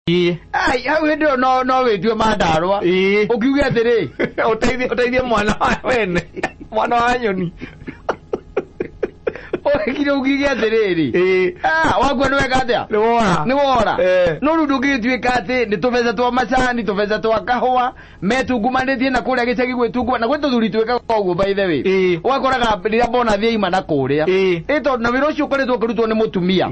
Ai, hau hĩndĩ ĩyo no wĩtue mandarwa. Ũkiuge atĩrĩ, Ũteithie mwana wa wene, mwana wa nyoni. Ũkire ũkiuge atĩrĩrĩ. Ah, wakua nĩ weka atĩa? Nĩ wora. Nĩ wora. Eh. No rĩu ndũngĩgĩtuĩka atĩ nĩ tũbeca twa macani, tũbeca twa kahũa, metungumanĩtie na kũrĩa gĩcagi gwĩtunguma, na gwĩ tũthuri twĩkaga ũguo by the way. Ũgakoraga rĩrĩa bonathi yaima na kũrĩa. Ĩ tondũ na wĩra ũcio ũkoretwo ũkĩrutwo nĩ mũtumia.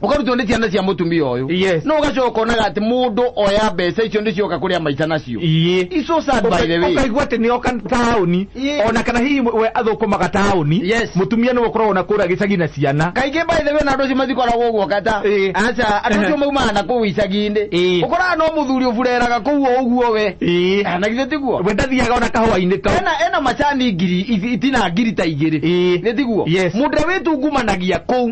Ũkarutwo nĩ ciana cia mũtumia ũyũ. No ũgacoka ũkonaga atĩ mũndũ oya mbeca icio nĩcioka kũrĩa maica nacio. It's so sad by the way. Ũkaigua atĩ nĩ oka taũni, ona kana hihi we athũkũmaga taũni, mũtumia nĩwe ũkoragwo na kũrĩa gĩcagi na ciana. Kaingĩ by the way na andũ acio matikoragwo ũguo kata. Aca, andũ acio maumaga na kũu icagi-inĩ. Ũkoraga no mũthuri ũbureraga kũu o ũguo we. Na githĩ tiguo? We ndathiaga ona kahũa-inĩ kau. Ena macani ngiri, itina ngiri ta igĩrĩ. Nĩ tiguo? Yes. Mũndũ ũrĩa wĩtungumanagia kũu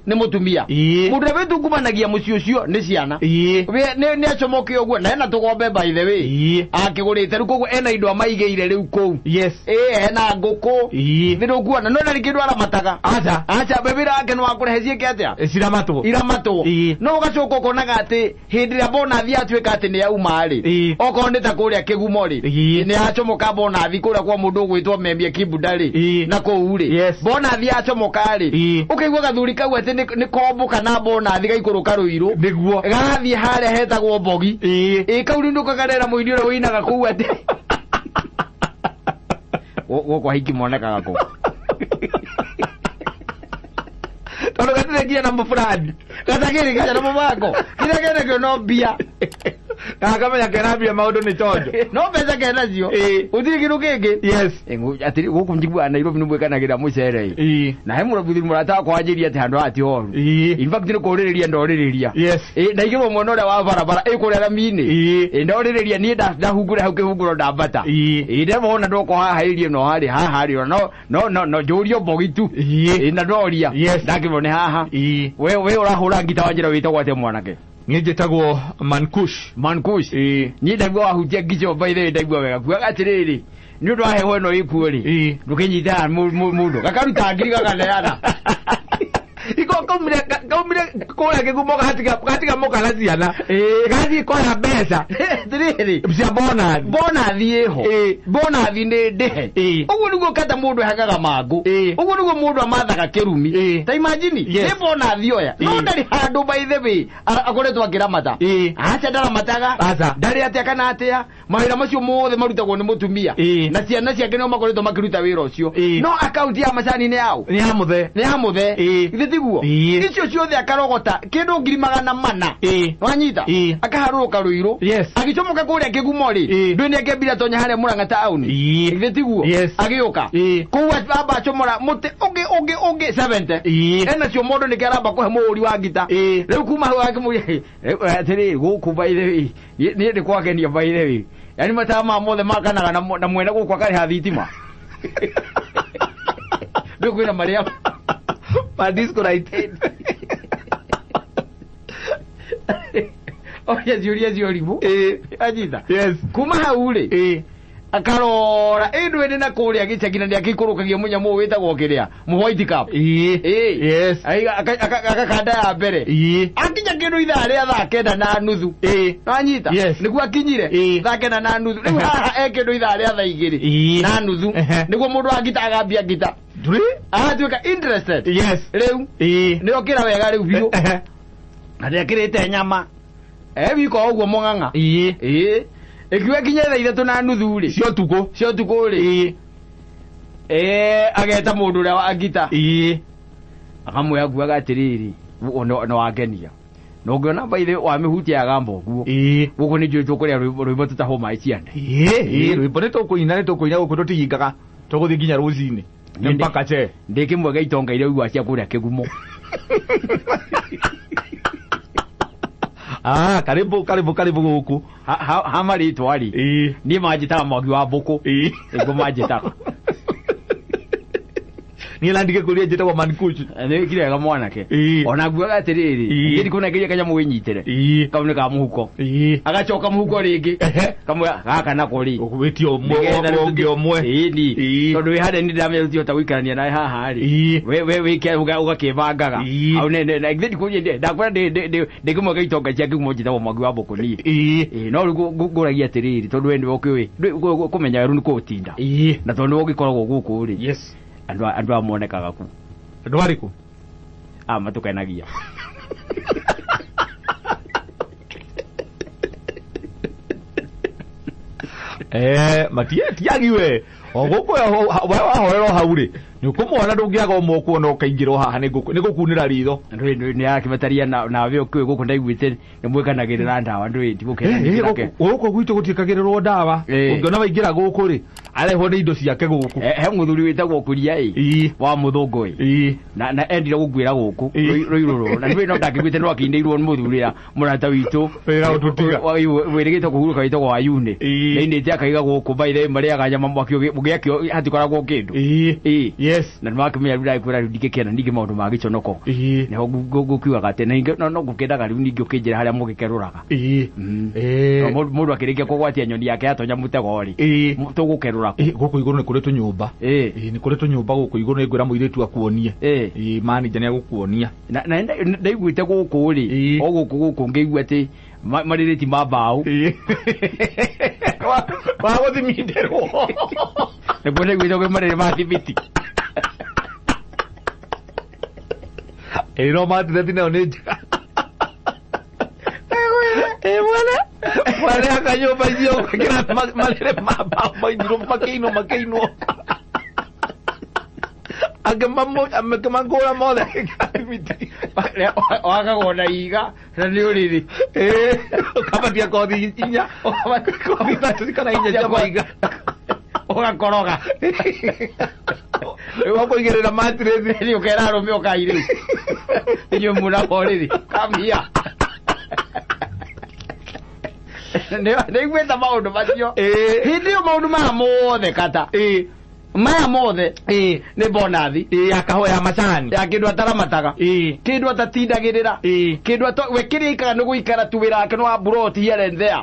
nĩ mũtumia. Mũndũ ũrĩa wĩtungumanagia mũciĩ ũcio nĩ ciana. We nĩ acomoke ũguo na ena tũgombe by the way. Akĩgũrĩte rĩu koguo ena indo amaigĩire rĩu kũu. Ena ngũkũ. Nĩ ndũkuona no ndarĩ kĩndũ aramataga. Aca. Aca, we wĩra wake nĩ wa kũrehe ciĩke atĩa? Ciramatwo. Iramatwo. No ũgacoka ũkonaga atĩ hĩndĩ ĩrĩa bonathi atuĩka atĩ nĩ yauma rĩ, okorwo nĩ ta kũrĩa kĩgumo rĩ, nĩ yacomoka bonathi kũrĩa kwa mũndũ ũgwĩtwo Memia Kibuda rĩ, na kũu rĩ, bonathi yacomoka rĩ, ũkaigua gathuri kau atĩ nĩ kombũka na bonathi gaikũrũka rũirũ. Nĩguo. Gathiĩ harĩa hetagwo Mbogi. Ĩ kau rĩu nĩũkagarera mũini ũrĩa ũinaga kũu atĩ gũkũ ahiki monekaga kũ. Tondũ gatirĩ nginya na mũburani. Gatakĩrĩ nginya na mũbango. Kĩrĩa kenakĩo no mbia. Akamenya kena mbia maũndũ nĩ chonjo. No mbeca kenacio. Gũtirĩ kĩndũ kĩngĩ. Atĩrĩ gũkũ njiguaga Nairobi nĩ mwĩkanagĩra mũcere. Na he mũrabuthi mũrata wakwa wanjĩria atĩ handũ haha ti horu. In fact nĩ kũrĩrĩria ndorĩrĩria. Ndaigĩrwo mwena ũrĩa wa barabara ĩ kũrĩa rami-inĩ. Ndorĩrĩria niĩ ndahungure hau kĩhunguro ndambata. Ndemona ndoka haha ĩrie no harĩ haha rĩ no no no no njũrio mbogi tu. Na ndoria. Ndakĩrwo nĩ haha. We ũrahũra ngita wa njĩra wĩtagwo atĩa mwanake? Niĩ njĩtagwo Mankush. Mankush. Niĩ ndaigua wahutia ngico by the way ndaigua wega. Kugaga atĩrĩrĩ, nĩ ũndũ wa heho ĩno ĩkuo rĩ, ndũkĩnyitaga mũndũ gakaruta ngiri gakaneana. Iko kaumire kũrĩa kĩgumo gatiga mũka na ciana. Gathiĩ koya mbeca. Atĩrĩrĩ. Cia bonathi. Bonathi ĩho. Bonathi nĩ ndĩhe. Ũguo nĩguo kata mũndũ ehakaga mangũ. Ũguo nĩguo mũndũ amathaga kĩrumi. Ta imagine, nĩ bonathi oya. No ndarĩ handũ by the way akoretwo akĩramata. Aca ndaramataga. Aca. Ndarĩ atĩa kana atĩa. Mawĩra macio mothe marutagwo nĩ mũtumia. Na ciana ciake nĩo makoretwo makĩruta wĩra ũcio. No akaunti ya macani nĩ yaũ? Nĩ ya mũthee. Nĩ ya mũthee. Githĩ tiguo? Icio ciothe akarogota kĩndũ 400,000. Wanyita? Akaharũrũka rũirũ. Agĩcomoka kũrĩa kĩgumo rĩ, ndũĩ nĩ akĩambire atonya harĩa Mũrang'a taũni. Githĩ tiguo? Agĩũka. Kũu amba acomora mũtĩ ũngĩ ũngĩ ũngĩ 70. Ena cio mũndũ nĩkĩo aramba kũhe mũhũri wa ngita. Rĩu kuma hau akĩmũria, atĩrĩ gũkũ by the way, niĩ nĩ kwagenia by the way. Yaani mataa maya mothe makanaga na mwene gũkũ akarĩha thitima. Ndũĩ kwĩna marĩa ma disco light. Oria ciũria cia ũrimũ. Anyita. Kuma hau rĩ, akarora ĩndũ ĩrĩ na kũrĩa gĩcagi na nĩakĩikũrũkagia mũnyamũ ũyũ wĩtagwo kĩrĩa mũ white cap. Agakanda ya mbere. Akinya kĩndũ ithaa rĩa 9:30. Wanyita? Nĩguo akinyire 9:30. Rĩu haha e kĩndũ ithaa rĩa 2:30. Nĩguo mũndũ wa ngita agambia ngita. Agatuĩka interested. Rĩu nĩ okĩra wega rĩu biũ. Na nĩekĩrĩte nyama. Wika o ũguo mũng'ang'a. Ĩkiuga kinye 3:30 rĩ. Cia ũtukũ. Cia ũtukũ rĩ. Ageta mũndũ ũrĩa wa ngita. Akamwĩra kuaga atĩrĩrĩ, nĩ wangenia. Na ũngĩona by the way wamĩhutia yagamba ũguo. Gũkũ nĩ njũĩ tũkũrĩa rwĩmbo tũtahwo maĩ ciande. Rwĩmbo nĩ tũkũina, nĩ tũkũina gũkũ tũtihingaga. Tũgũthiĩ nginya rũcinĩ. Nĩ mpaka che. Ndĩ kĩmwe gĩa itonga iria ũiguaga cia kũrĩa kĩgumo. Ah, karibu, karibu, karibu gũkũ. Ha marĩtwa rĩ. Niĩ manjĩtaga Mwangi wa Mbũkũ. Nĩguo manjĩtaga. Niĩ na ndigĩkũria njĩtagwo Mankuchu. Nĩ kirega mwanake. Ona nguaga atĩrĩrĩ, ngĩthi kũnengeria kanyamũ wĩnyitĩre. Kau nĩ ka mũhuko. Agacoka mũhuko rĩngĩ. Kamwe gaka nako rĩ. Wĩtio ũmwe ũngĩ ũmwe. Ĩni. Tondũ wĩ harĩa nĩ ndĩramenya tũtihota gũikarania nawe haha rĩ. We wĩke ũgakĩbangaga. Au ne ne githĩ ndikũria ndakwĩra ndĩkĩmwe ga itonga cia kĩgumo njĩtagwo Mwangi wa Mbũkũ niĩ. No rĩu ngũragia atĩrĩrĩ tondũ we nĩwe ũkĩũĩ kũmenya werũ nĩ kũũtinda. Na tondũ nĩwe ũgĩkoragwo gũkũ rĩ. Yes. Andũ aya monekaga ku. Andũ arĩkũ? A matũkenagia. Matiagiwe. O gũkũ wahorera hau rĩ nĩ ũkũmwona ndũngĩaga ũmwe ũkuona ũkaingĩra haha nĩ ngũkunĩra ritho. Nĩ arakĩmataria nawe ũkĩũĩ gũkũ ndaiguĩte nĩ mwĩkanagĩrĩra ndawa ndũĩ ndigũkenanĩra. Gũkũ gwitũ gũtiĩkagĩrĩrwo ndawa. Ũngĩona waingĩra gũkũ rĩ arehwo nĩ indo ciake gũkũ. He mũthuri wĩtagwo Kuria ĩ wa mũthũngũ ĩ na endire gũkuĩra gũkũ rũirũrũ na nĩ no ndakĩguĩte no akĩinĩirwo nĩ mũthuri ũrĩa mũrata witũ wĩrĩgĩte kũhurũka wĩtagwo Wayune nĩinĩte akaiga gũkũ by the way marĩaga nyama mwaki ũgĩakio hatikoragwo kĩndũ. Yes. Na nĩwakĩmenya rĩu ndagĩkwĩra rĩu ndingĩkĩenda ningĩ maũndũ ma gĩconoko. Nĩho ngũkiugaga atĩ na no ngũkĩendaga rĩu ningĩ ũkĩnjĩra harĩa mũgĩkerũraga. Mũndũ akĩrĩkia kũgwatia nyoni yake yatonya mũtego rĩ tũgũkerũra kũ. Gũkũ igũrũ nĩ kũrĩ tũnyũmba. Nĩ kũrĩ tũnyũmba gũkũ igũrũ nĩ ngwĩra mũirĩtu akuonie. Manager nĩ agũkuonia. Na ndaiguĩte gũkũ rĩ o gũkũ gũkũ ngĩigua atĩ marĩrĩ ti ma mbaũ. Wa gũthimindĩrwo. Nĩguo ndaiguĩte kwĩ marĩrĩ ma thimiti. Ĩno matireti nayo nĩ njega. Mwene mwene akanyũmba icio ũgekĩra marĩrĩ ma mbaũ mainirwo makĩinwo makĩinwo. Akĩmangũra mothe agĩkĩra thimiti. Wakagwo na iga na nĩ ũrĩrĩ. Ũkabatia kothi inya kothi ithatũ kana inya cia maiga. Ũgakoroga. Ũkũigĩrĩra matireti. Nĩ ũkera arũme ũkai rĩu. Inyuĩ mũna ũrĩrĩ. Come here. Nĩiguĩte maũndũ macio. Hĩndĩ ĩyo maũndũ maya mothe kata. Maya mothe nĩ bonathi ya kahũa ya macani ya kĩndũ ataramataga kĩndũ atatindagĩrĩra kĩndũ we kĩrĩa ikaga nĩ gũikara tu wĩra wake nĩ wa buroti here and there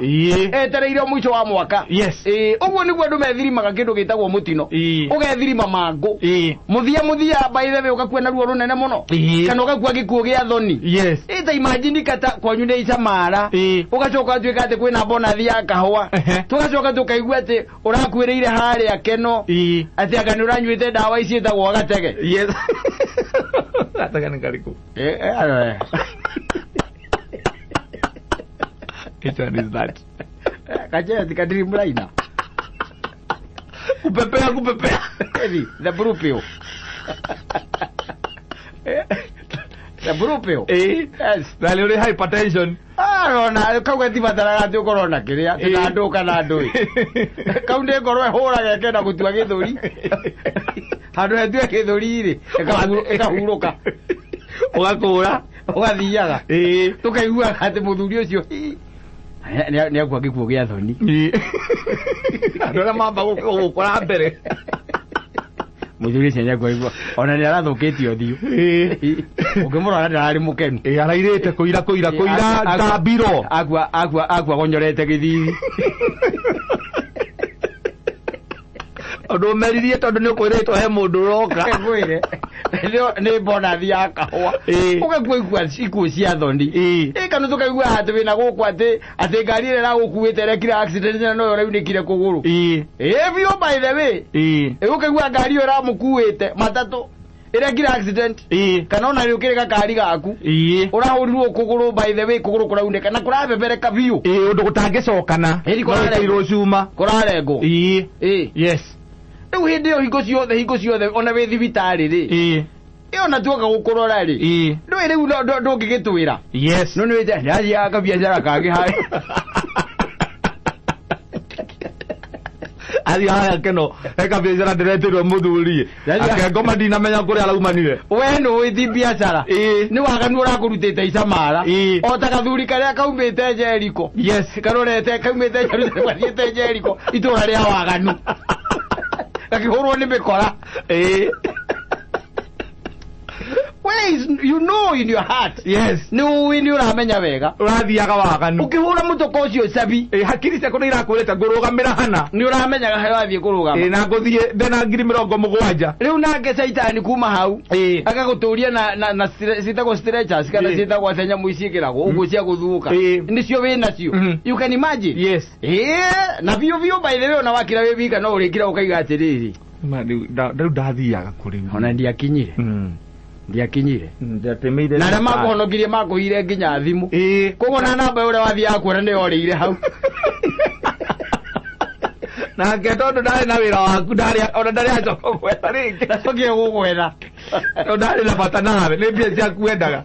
etereire mũico wa mwaka. Ũguo nĩguo andũ methirimaga kĩndũ gĩtagwo mũtino. Ũgethirima mangũ mũthia mũthia by the way ũgakua na ruo rũnene mũno kana ũgakua gĩkuũ gĩa thoni. Ĩta imagine kata kwanyu nĩ icamara ũgacoka ũtuĩka atĩ kwĩna bonathi ya kahũa tũgacoka tũkaigua atĩ ũrakuĩrĩire harĩa keno atĩ anga nĩ ũranyuĩte ndawa ici ĩtagwo gatege. Yes. Gatege nĩ karĩkũ? Which one is that? Kacheti kadrimlaina. Kupepea kupepea. The blue pill. The blue pill. Yes. Na nĩ ũrĩ hypertension. Arona kau gatibataraga atĩ ũkorwo na kĩrĩa atĩ na ndũ kana ndũĩ. Kau nĩ ngoro ĩhũraga ĩkenda gũtua gĩthũri. Handũ hetue gĩthũri rĩ ĩkahurũka. Ũgakũra ũgathiaga. Tũkaiguaga atĩ mũthuri ũcio nĩ akua gĩkuũ gĩa thoni. Andũ arĩa mamba gũkora mbere. Mũthuri ũcio nĩ akua ona nĩ arathũkĩtie ũthiũ. Ũngĩmũrora ndararĩ mũkenu. Arairĩte kũira kũira kũira ndambiro. Akua akua akua gonyorete gĩthithi. Ũndũ ũmeririe tondũ nĩ ũkwĩrĩtwo he mũndũ ũroka. Ngwĩre nĩ bonathi ya kahũa. Ũgakua ikuũ cia thoni. Kana tũkaigua atĩ wĩna gũkũ atĩ atĩ ngari ĩrĩa ĩragũkuĩte ĩrekire accident na noyo ũraunĩkire kũgũrũ. Biũ by the way. Ũkaigua ngari ĩyo ĩramũkuĩte matatũ ĩrekire accident kana ona rĩ ũkĩrĩ gakari gaku ũrahũrirwo kũgũrũ by the way kũgũrũ kũraunĩka na kũrabebereka biũ. Ũndũ gũtangĩcokana. Kũrarengwo cuma. Kũrarengwo. Yes. Rĩu hĩndĩ ĩyo hingo ciothe ona wĩ thibitarĩ rĩ ĩyo na tuoka gũkũrora rĩ ndũĩ rĩu ndũngĩgĩtwĩra. Yes. No nĩ ndathiaga kabiacara kangĩ harĩa. Athiĩ harĩa keno he kabiacara ndĩretĩirwo mũthuri akengoma ndinamenya kũrĩa araumanire. We nũĩ ti biacara nĩ waganu ũrakũrutĩte icamara o ta gathuri karĩa kaumĩte Jeriko. Yes. Karorete kaumĩte Jerusalemu gathiĩte Jeriko itũra rĩa waganu. Gakĩhũrwo nĩ mĩkora. Where is you know in your heart. Yes. Nĩ ũĩ nĩ ũramenya wega. Ũrathiaga waganu. Ũkĩhũra mũtoko ũcio cabi. Hakiri ciaku nĩ irakwĩrĩte ngũrũgamĩra hana. Nĩ ũramenyaga harĩa wathiĩ kũrũgama. Na ngũthiĩ ndĩna ngiri 70. Rĩu nake caitani kuma hau. Agagũtũria na ciĩtagwo stretchers kana ciĩtagwo atĩa nyamũ ici ciĩkĩragwo ũguo cia gũthuũka. Nĩcio wĩ nacio. You can imagine. Yes. Na biũ biũ by the way ona wakira wĩ wika no ũrĩkira ũkaiga atĩrĩrĩ. Rĩu ndathiaga kũrĩ. Ona ndiakinyire. Ndiakinyire. Ndiatemeire. Na arĩa makũhonokirie makũhire nginya thimũ. Koguo na namba ũrĩa wathiaga kuona nĩ yorĩire hau. Nake tondũ ndarĩ na wĩra waku ona ndarĩ acoka gwetha rĩngĩ. Ndacokire gũgwetha. Tondũ ndarĩ na bata nawe nĩ mbia ciaku endaga.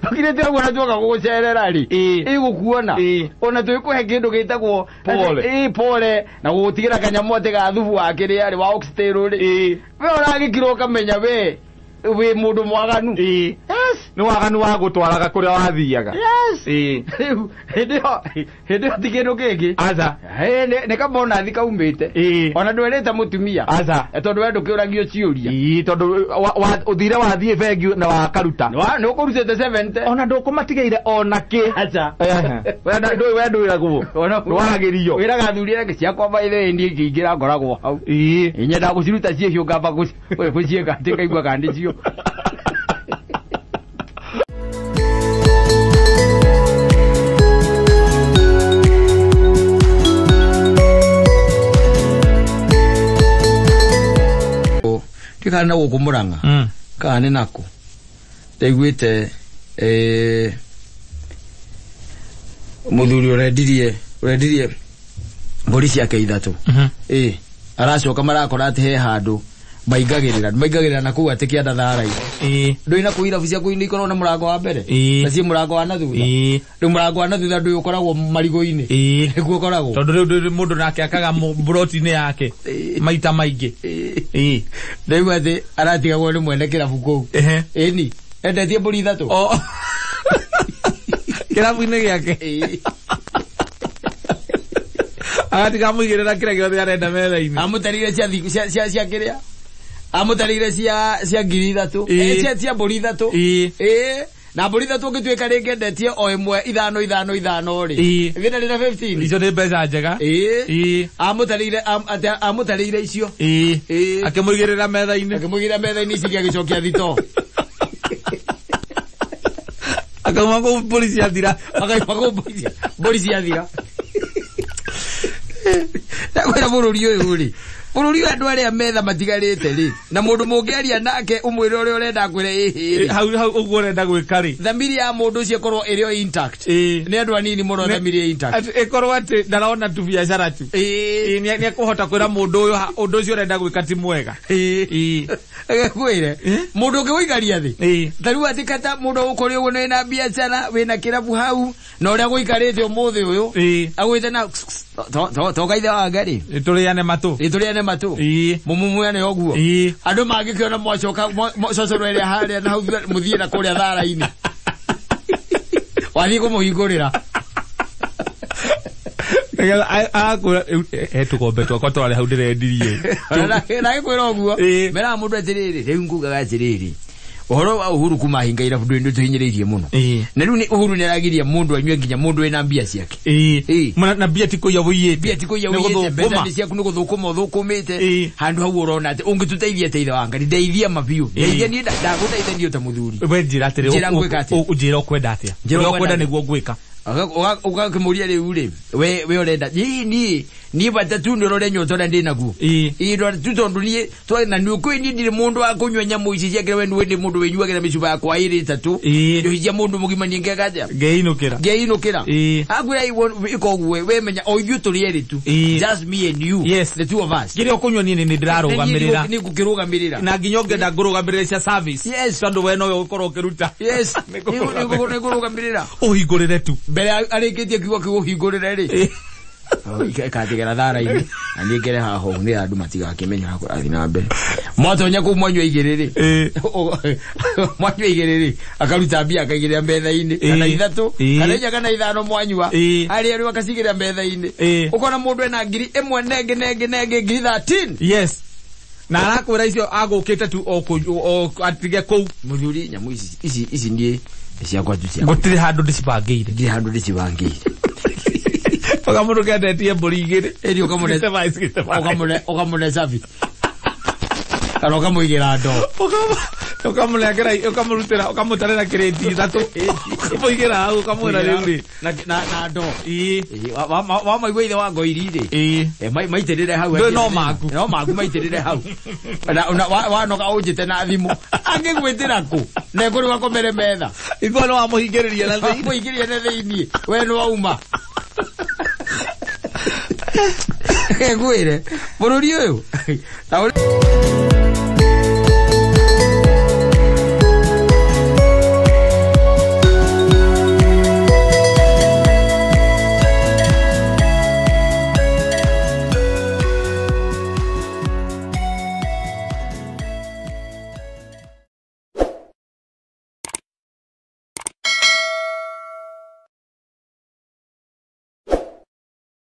Ũkirĩte ũguo na tuoka gũgũcerera rĩ. Ĩgũkuona. Ona twĩkũhe kĩndũ gĩtagwo pole. Pole na gũgũtigĩra kanyamũ atĩ ga thubu wa kĩrĩa rĩ wa oxtail rĩ. We ũragĩkira ũkamenya we wĩ mũndũ mwaganu. Yes. Nĩ waganu wa gũtwaraga kũrĩa wathiaga. Yes. Rĩu hĩndĩ ĩyo ti kĩndũ kĩngĩ. Aca. Nĩ kabonathi kaumĩte. Ona ndwerĩte mũtumia. Aca. Tondũ we ndũkĩũragio ciũria. Tondũ ũthire wathiĩ bengi na wakaruta. Nĩ ũkũrutĩte 70. Ona ndũkũmatigĩire ona kĩ. Aca. We ndwĩragwo. Ndwaragĩrio. Wĩraga athuri arĩa ciakwa by the way niĩ ingĩingĩra ngoragwo hau. Nyendaga gũciruta ciĩhiũ ngamba gũciĩka atĩ ngaigua kana nĩcio. Tikana na gũkũ Mũrang'a kana nĩ nakũ ndaiguĩte mũthuri ũrendirie mbũri ciake ithatũ. Aracoka marakora atĩ he handũ maingagĩrĩra na kũu atĩ kĩanda thara-inĩ. Ndũĩ na kũu irabu cia kũu nĩ ikoragwo na mũrango wa mbere na ciĩ mũrango wa na thutha. Rĩu mũrango wa na thutha ndũĩ ũkoragwo marigũ-inĩ. Nĩkuo ũkoragwo. Tondũ rĩu mũndũ nake akaga mburoti-inĩ yake maita maingĩ. Ndaigua atĩ aratigagwo nĩ mwene kĩrabu kũu. Ĩni endetie mbũri ithatũ. Kĩrabu-inĩ gĩake. Agatiga amũigĩrĩra kĩrĩa gĩothe arenda metha-inĩ. Amũtarĩire cia kĩrĩa? Amũtarĩire cia ngiri ithatũ. Cia mbũri ithatũ. Na mbũri ithatũ ũngĩtuĩka rĩngĩ endetie o ĩmwe ithano ithano ithano rĩ. Ĩthĩna rĩna 15. Icio nĩ mbeca njega. Amũtarĩire icio. Akĩmũigĩrĩra metha-inĩ. Akĩmũigĩrĩra metha-inĩ ici agĩcokia thitoo. Akauma kũu mbũri ciathira. Akauma kũu mbũri ciathira. Ndakwĩra bũrũri ũyũ rĩ. Bũrũri ũyũ andũ arĩa metha matigarĩte rĩ. Na mũndũ mũngĩaria nake ũmwĩre ũrĩa ũrenda akwĩre ĩhĩ rĩ. Hau hau ũguo ũrenda gwĩka rĩ. Thamiri ya mũndũ ũcio ĩkorwo ĩrĩ o intact. Nĩ andũ anini mũno thamiri ĩ intact. Ĩkorwo atĩ ndarona tu biacara tu. Nĩ ekũhota kwĩra mũndũ ũyũ ũndũ ũcio ũrenda gwĩka ti mwega. Kwĩre mũndũ ũngĩgũikaria thĩ. Ta rĩu atĩ kata mũndũ agũkore ũguo wĩna biacara wĩna kĩrabu hau na ũrĩa gũikarĩte ũmũthĩ ũyũ. Agwĩte na toka ithe wa Ngai. Tũrĩane matũ. Tũrĩane matũ. Mũmumuane ũguo. Andũ mangĩkĩona mwacoka cocoro ĩrĩa harĩa na hau mũthiĩ na kũrĩa thara-inĩ. Wathiĩ kũmũhingũrĩra. Agakwĩra he tũkombe twakwa twarĩ hau ndĩrendirie. Na gĩkwĩra ũguo. Meraga mũndũ atĩrĩrĩ, rĩu ngugaga atĩrĩrĩ. Ũhoro wa Uhuru kuma hinga irabu ndũĩ nĩtũhinyĩrĩirie mũno. Na rĩu Uhuru nĩaragiria mũndũ anyue nginya mũndũ wĩna mbia ciake. Na mbia ti kũiya wũiyĩte. Mbia ti kũiya wũiyĩte. Mbeca nĩ ciaku nĩ gũthũkũma ũthũkũmĩte. Handũ hau ũrona atĩ ũngĩtũteithia atĩa ithe wa Ngai ndeithia mabiũ. Ndeithia niĩ ndagũteithia niĩ ta mũthuri. We njĩra atĩrĩ Njĩra ngwĩka atĩa? Njĩra ũkwenda atĩa? Njĩra Ũrĩa ũkwenda ũkwenda nĩguo ngwĩka. Ũgakĩmũria rĩu rĩ we ũrenda niĩ bata tu nĩ ũrore nyota ũrĩa ndĩnaguo. Rora tu tondũ niĩ na nĩ ũkũĩ niĩ ndirĩ mũndũ wa kũnyua nyamũ ici ciakĩra we nĩ mũndũ wĩnyuagĩra mĩcuba yakwa ĩrĩ ĩtatũ. Njohi cia mũndũ mũgima niĩ ngeka atĩa? Ngeinũkĩra. Ngeinũkĩra. Akwĩra ĩka ũguo we menya o ithuĩ tũrĩ erĩ tu. Just me and you. The two of us. Kĩrĩa ũkũnyua niĩ nĩ ndĩrarũgamĩrĩra. Nĩ ngũkĩrũgamĩrĩra. Na nginya ũngĩenda ngũrũgamĩrĩre cia service. Tondũ we nowe ũgũkorwo ũkĩruta. Yes. Nĩ ngũrũgamĩrĩra. Ũhingũrĩre tu. Mbere arĩkĩtie kiugo kĩu ũhingũrĩre rĩ. Ikatigera thara-inĩ na niĩ ngere haha ũũ nĩ andũ matigakĩmenya ũrĩa kũrathiĩ na mbere. Mwatonya kũu mwanyua igĩrĩ rĩ. Mwanyua igĩrĩ rĩ akaruta mbia akaigĩrĩra metha-inĩ kana ithatũ kana inya kana ithano mwanyua arĩa rĩu akacigĩrĩra metha-inĩ. Ũkona mũndũ ena ngiri ĩmwe nenge nenge nenge ngiri 13. Yes. Na arakwĩra icio agũkĩte tu o atige kũu. Mũthuri, nyamũ ici niĩ ciakwa tu cia Gũtirĩ handũ ndĩcibangĩire. Ndirĩ handũ ndĩcibangĩire. Ũkamũndũ kendetie mbũri igĩrĩ. Ĩni ũkamũne 65, 65. ũkamũne ũkamũne cabi. Kana ũkamũigĩra ndoo. Ũkamũnengera, ũkamũrutĩra, ũkamũtarĩra kĩrĩti ithatũ. Ũkamũigĩra hau, ũkamwĩra rĩu rĩ. Na ndoo. Ĩĩ. Wamaigua ithe wa ngoiri rĩ. Ĩĩ. Maitĩrĩre hau. Ndũĩ no maku. No maku maitĩrĩre hau. Na wanoga ũnjĩte na thimũ. Angĩgwĩtĩra kũ? Na ĩkũrĩ wakomere metha. Iguo nĩ wamũhingĩrĩria na thĩinĩ. Wamũhingĩrĩria na thĩinĩ. We nĩ wauma. Ngwĩre bũrũri ũyũ.